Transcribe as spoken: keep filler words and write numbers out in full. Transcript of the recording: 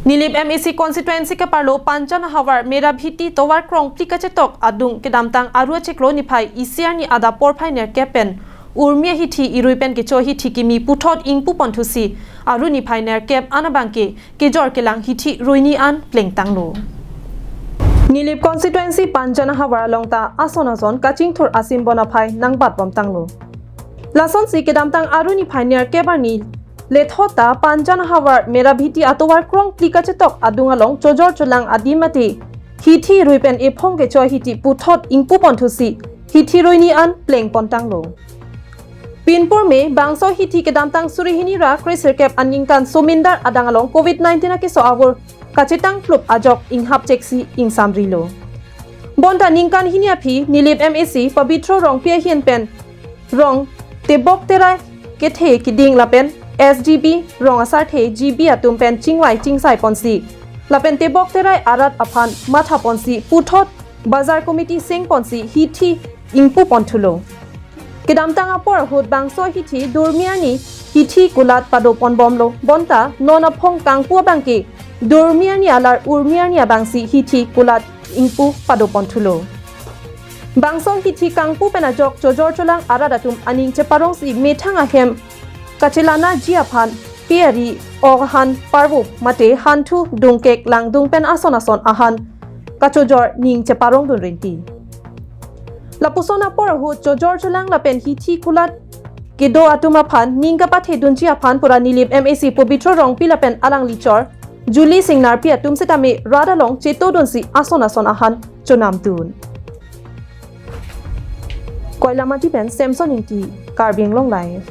Nilip M A C constituency keparlo Panjan ahavar Merabhiti tovar krongphli kachetok adung kedamtang Aru achiklo niphai isi arni adap porphai nerkep pen urmi ahithi irui pen kecho hithi kimi puthot ingpu ponthusi Aru niphai nerkep an abangke kejor kelang hithi ruini an plengtanglo. Nilip constituency Panjan ahavar along ta ason ason kachingthur asim bon aphai nangbatbomtanglo. Lasonsi kedamtang Aru niphai nerkep arni lethot ta Panjan ahavar Merabhiti atovar krongphli kachetok adung along chojor cholang adim mate hithi rui pen ephong kecho hithi puthot ingpu ponthusi hithi ruini an plengpontanglo. Pinpur me bangso hithi kedamtang suri hini ra kre sirkep aningkan somindar adang along covid nineteen akeso avur kachetang plup ajok inghap cheksi ingsamrilo. Bonta ningkan hini aphi Nilip M A C Pabitro Rongpi ahin pen rong tebok terai kethe kiding lapen S D B rong asarthe G B atum pen chingvai chingsai ponsi lapen tebok terai arat aphan matha ponsi puthot bazar committee seng ponsi hithi ingpu ponthulo. Kedamtang apor ahut bangso hithi durmi arni hithi kulat pado ponbomlo. Bonta non aphong kangpu abangke durmi arni alar urmi arni abangsi hithi kulat ingpu pado ponthulo. Bangso hithi kangpu pen ajok chojor cholang arat atum aning cheparongsi methang ahem kachelanji aphan pe ari, ok han, parvo mate hanthu, dungkek, langdung pen ason ason ahan kachojor ning cheparongdun rinti. Lapuson apor ahut chojor cholang lapen hithi kulat kedo atum aphan ning kapathedunji aphan pura Nilip M A C Pabitro Rongpi lapen alangli chor Julie Singnarpi atum setame rat along chetodunsi ason ason ahan chonamdun. Koilamati pen Samson Ingti, Karbi Anglong Live.